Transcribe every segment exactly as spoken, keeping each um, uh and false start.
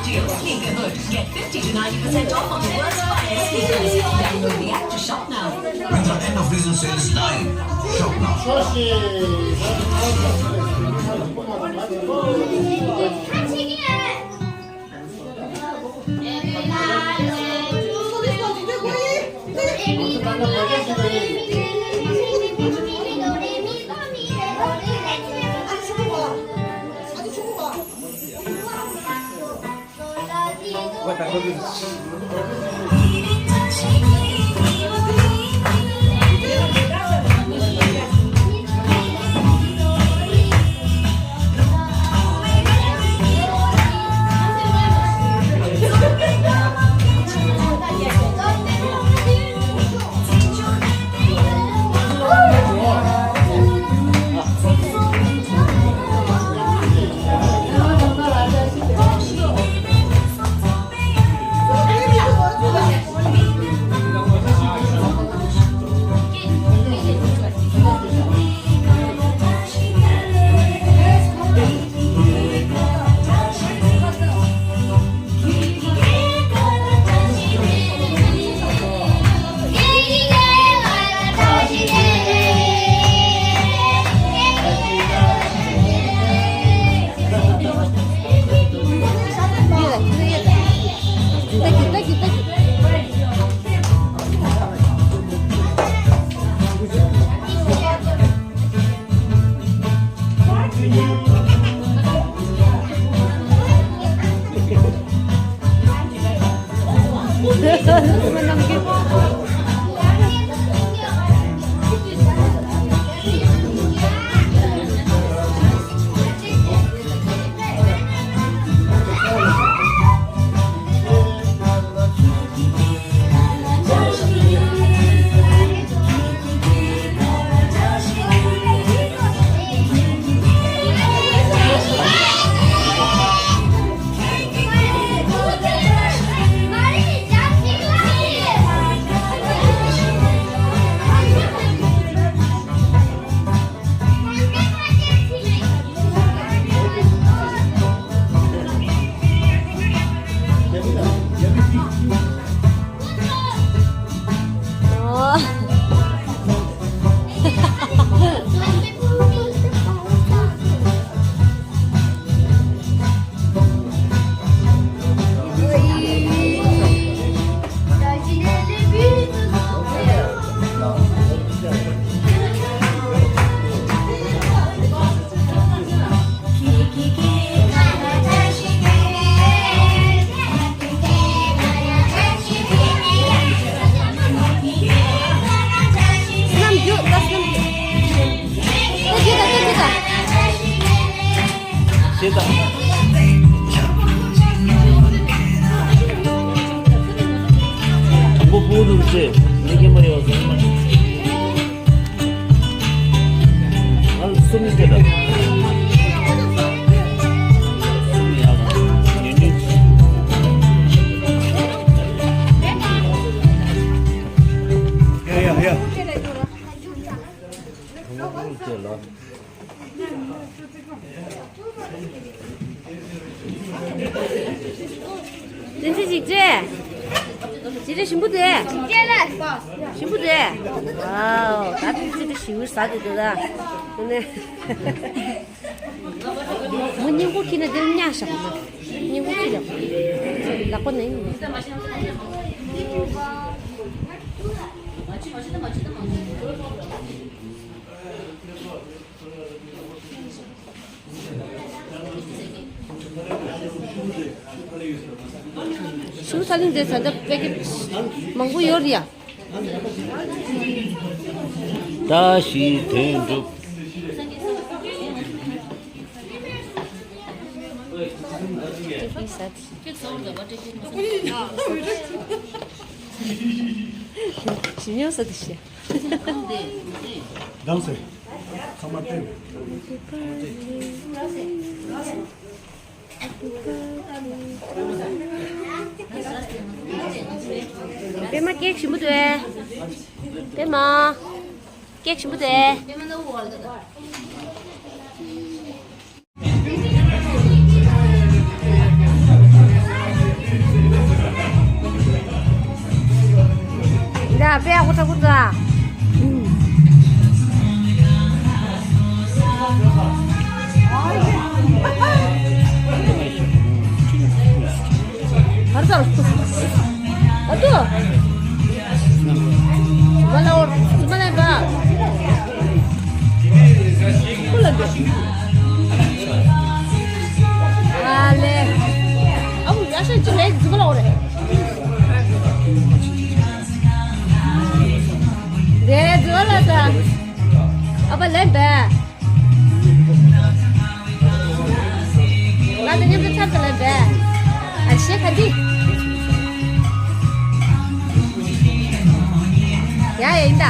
Deal Sneakerhood. Get fifty to ninety percent off on the world's finest sneakers. Download the app to shop now. Myntra end of season sale is live. Shop now. ཤེས་དང་། དང་པོ་ཕུ་ནུ་ཚེ་མི་རྒན་པ་ཡོད་ཟེར་མ། ང་ལ་སུམ་སྟེ་ད། སུམ་ཡག་ཉུང་ཉུང་། ཡ་ཡ་ཡ། དང་པོ་ཕུ་ནུ་ཚེ་ལ། བསྟན་འཛིན་ཅིག་ཅེ། ཅི་རེ་ཞིམ་པོ་དེ། ཅེ་ལ། ཞིམ་པོ་དེ། ཝའོ། ད་དེ་ཅི་རེ་ཞིམ་པོ་ཟ་དེ་དེ་ད། དེ་ནས། མོ་སྙིང་པོ་ཁྱི་ན་དེ་ཉག་ཞག་མ། སྙིང་པོ་ཁྱི་ལ། ལག་པ་ནས། ཤུགས་ས་ལིང་དེ་ས་འདབ་པད་ཀི་མང་པོ་ཡོད་རེད་ཡ། བཀྲ་ཤིས་དོན་འགྲུབ། ཞི་ཉོ་ས་དེ་ཤེས། Danse. Sama tem. པད་མ་ཀེག་ཞིམ་པོ་འདུག་ཨེ། པད་མ་ཀེག་ཞིམ་པོ་འདུག་ཨེ། པེ་ཧུ་ཏྲ་ཧུ་ཏྲ། ཨ་ཏོ། མ་ལ་འོར། མ་ལ་འབའ། ཁུ་ལ་འདུག་ཨ་ལེ། ཨ་བུ་ཡ་ཤ་ཅི་ལེགས་ཟི་མ་ལ་འོར་རེད། རེད་ཟི་མ་ལ་ད། ཨ་བ་ལེན་པས། ང་དང་མཉམ་དུ་འཁྲབ་ཏུ་ལེན་པས། ཨ་ཤེ་ཁ་འདི། ཡ་ཡ་ཡིན་ད།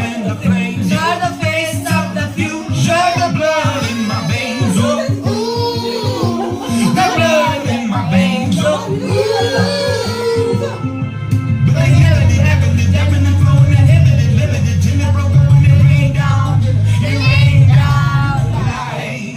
The flames are the face of the future. The blood in my veins, oh, ooh. The blood in my veins, oh, ooh. But they never did, never did, never did, flowing, inhibited, limited, timid, broke, going, it rained down, it rained down like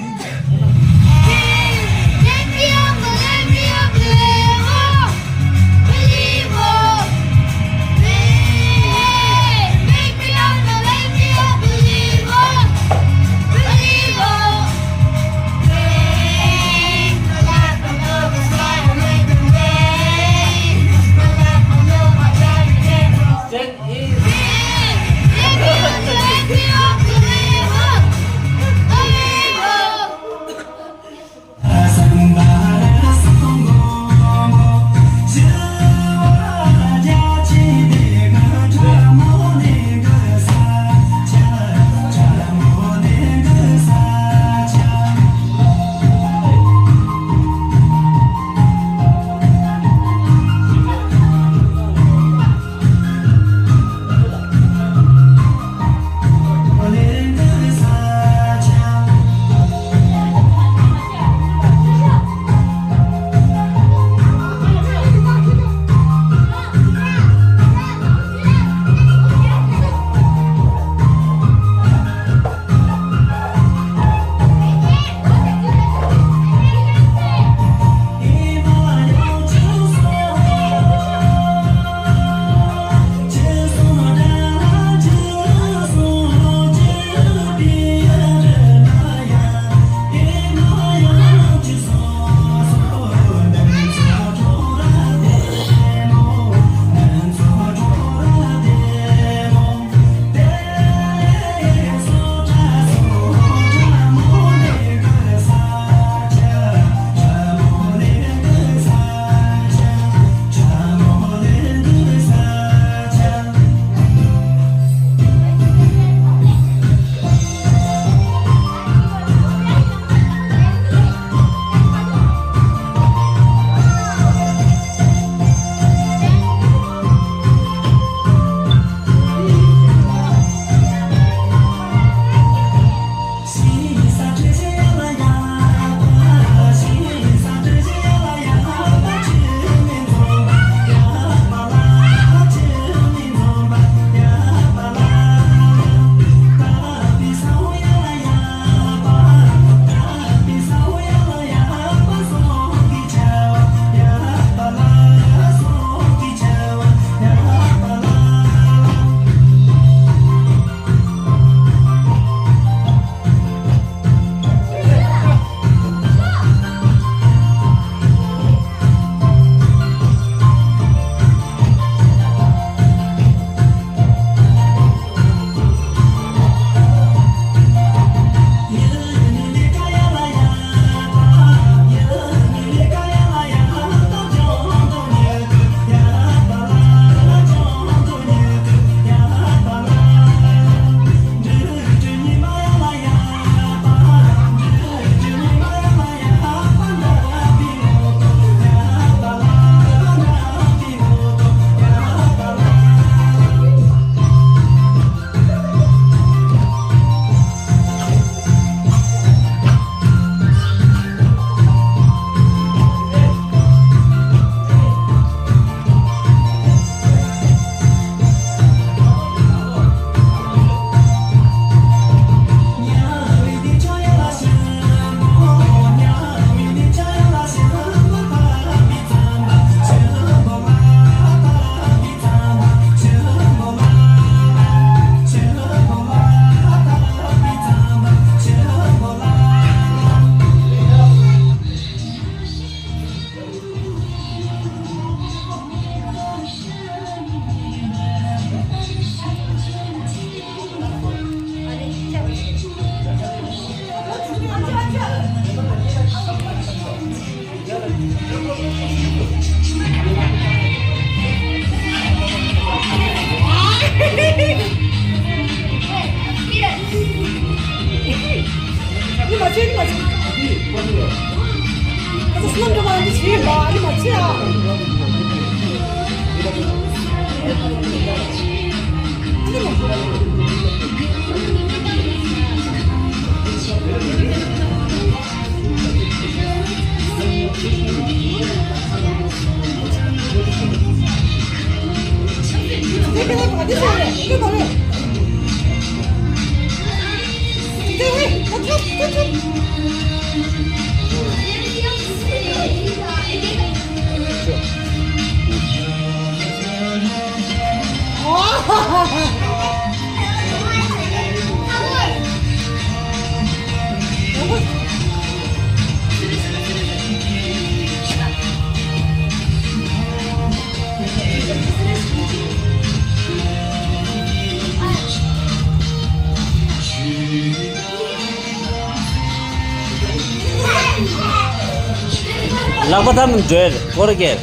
ལག་པ་ཐམ་འགྲོས་སྐོར་གེར།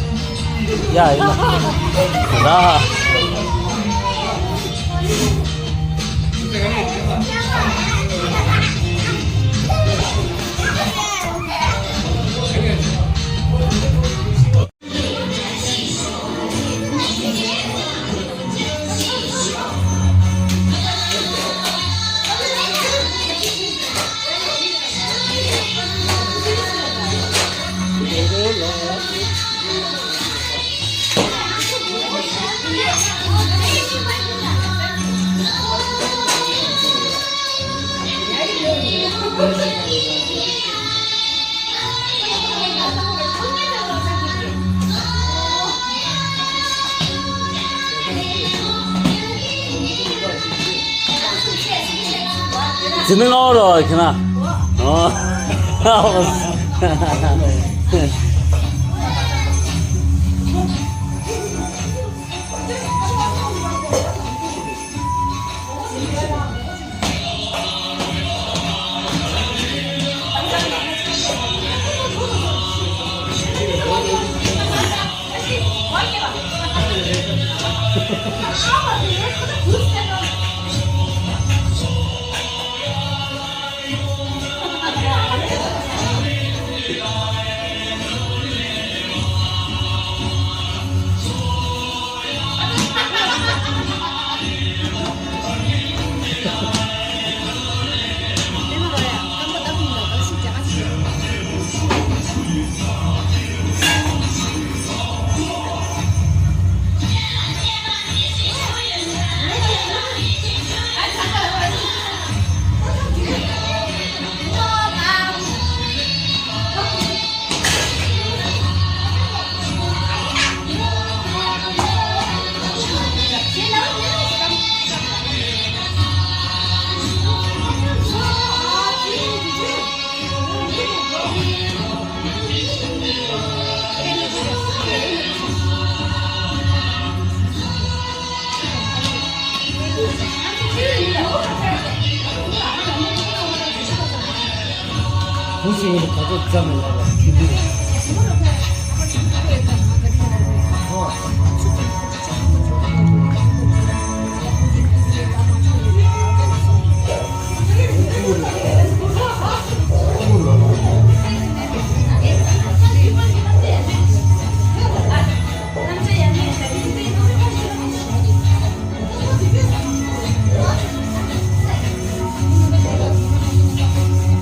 ཡ་ཡིན་ན། ར། ཇི་ནི་ངའོ་རོ་ཁྱི་ན། ཨོ། ཁུ་སིམ་མེར་ག་ཚོད་ཙམ་ལ་ལ་ཁྱུ་ཁྱུ།